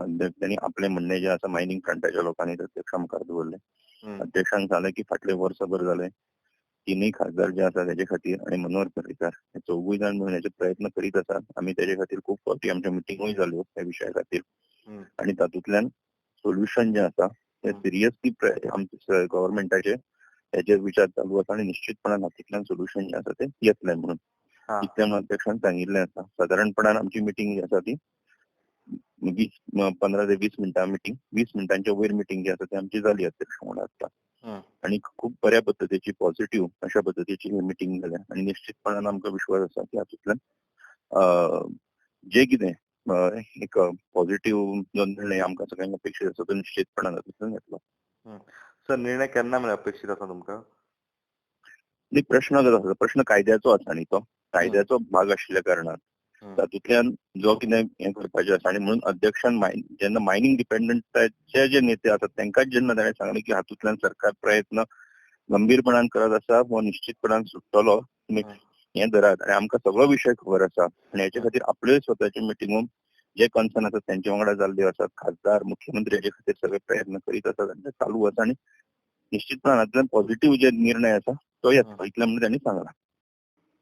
त्यांनी आपलें म्हणणें जें आसा मायनींग फ्रंटाच्या लोकांनी अध्यक्षा मुखार दवरलें. अध्यक्षांक सांगलें की फाटले वर्सभर जालें तिनूय खासदार जे आसा तेजे खातीर आनी मनोहर पर्रीकार हे चौगूय जाण म्हणून हेचे प्रयत्न करीत आसात. आमी तेजे खातीर खूब फावटी आमच्यो मिटिंगूय जाल्यो ह्या विशया खातीर आनी तातूंतल्यान सोल्युशन जें आसा तें सिरियसली आमचे गव्हर्मेंटाचे हेजेर विचार चालू आसा आनी निश्चितपणान हातूंतल्यान सोल्युशन जें आसा तें येतलें म्हणून इतलें म्हणून अध्यक्षान सांगिल्लें आसा. सादारणपणान आमची मिटींग जी आसा ती 15 ते 20 मिनटां मिटींग, 20 मिनटांच्या वयर मिटींग जी आसा ती आमची जाली अध्यक्ष वांगडा आतां आनी खूब बऱ्या पद्दतीची पॉझिटिव्ह अशा पद्दतीची ही मिटींग जाल्या आनी निश्चितपणान आमकां विश्वास आसा की हातूंतल्यान जे कितें एक पॉझिटिव्ह जो निर्णय आमकां सगळ्यांक अपेक्षीत आसा तो निश्चितपणान हातूंतल्यान येतलो. सर, निर्णय केन्ना मेरेन अपेक्षीत आसा तुमकां? न्ही, प्रश्न जो आसा प्रश्न कायद्याचो आसा न्ही, तो कायद्याचो भाग आशिल्ल्या कारणान तातूंतल्यान जो कितें हें करपाचें आसा आनी म्हणून अध्यक्षान जेन्ना मायनींग डिपेंडंटाचे जे नेते आसात तांकांच जेन्ना ताणें सांगलें की हातूंतल्यान सरकार प्रयत्न गंभीरपणान करत आसा, हो निश्चितपणान सुट्टलो, तुमी हें धरात आनी आमकां सगळो विशय खबर आसा आनी हेचे खातीर आपल्योय स्वताच्यो मिटिंगो जे कन्सर्न आसात तेंचे वांगडा जाल्ल्यो आसात, खासदार मुख्यमंत्री हेचे खातीर सगळे प्रयत्न करीत आसात आनी ते चालू आसा आनी निश्चितपणान हातूंतल्यान पॉझिटिव्ह जे निर्णय आसा तो येतलो इतलें म्हणून तांणी सांगलां.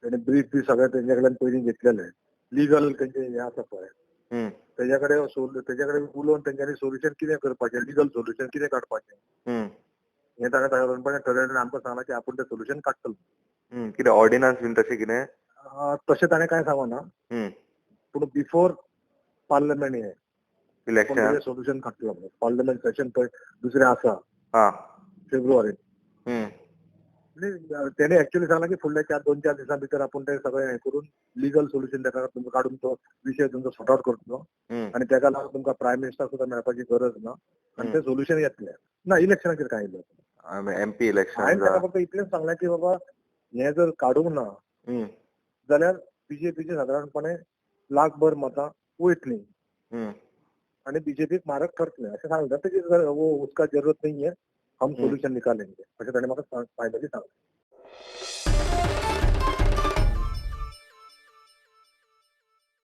ताणें ब्रीफ बी सगळें तेंच्या कडल्यान पयलीं घेतलेलें, लिगल तेंचे हें आसा पळय तेज्या कडेन उलोवन तेंच्यांनी सोल्युशन कितें करपाचें, लिगल सोल्युशन कितें काडपाचें हें ताणें सादारणपणे ठरयलें. आमकां सांगलां की आपूण तें सोल्युशन काडटलो. कितें ऑर्डिनन्स बीन तशें कितें? तशें ताणें कांय सांगना, पूण बिफोर पार्लमेंट हें इलेक्शन सोल्युशन काडटलो. पार्लमेंट सेशन पळय दुसरें आसा फेब्रुवारीन. तेणे एक्चुअली सांगलां की फुडल्या 2-4 दिसां भितर आपूण तें सगळें हें करून लिगल सोल्युशन तेका तुमकां काडून तो विशय तुमचो सॉर्ट आवट करतलो आनी तेका लागून तुमकां प्रायम मिनिस्टर सुद्दां मेळपाची गरज ना आनी तें सोल्युशन येतलें. ना, इलेक्शनाचेर कांय इल्लें एमपी इलेक्शन हांवें ताका फक्त इतलेंच सांगलें की बाबा हें जर काडूंक ना जाल्यार बीजेपीचे सादारणपणे लाखभर मतां वयतलीं आनी बीजेपीक मारक ठरतलें अशें सांगलें. तेजी वो उसका जरूरत नहीं है, हम सोल्युशन निकालेंगे अशें ताणें म्हाका फायनली सांगलें.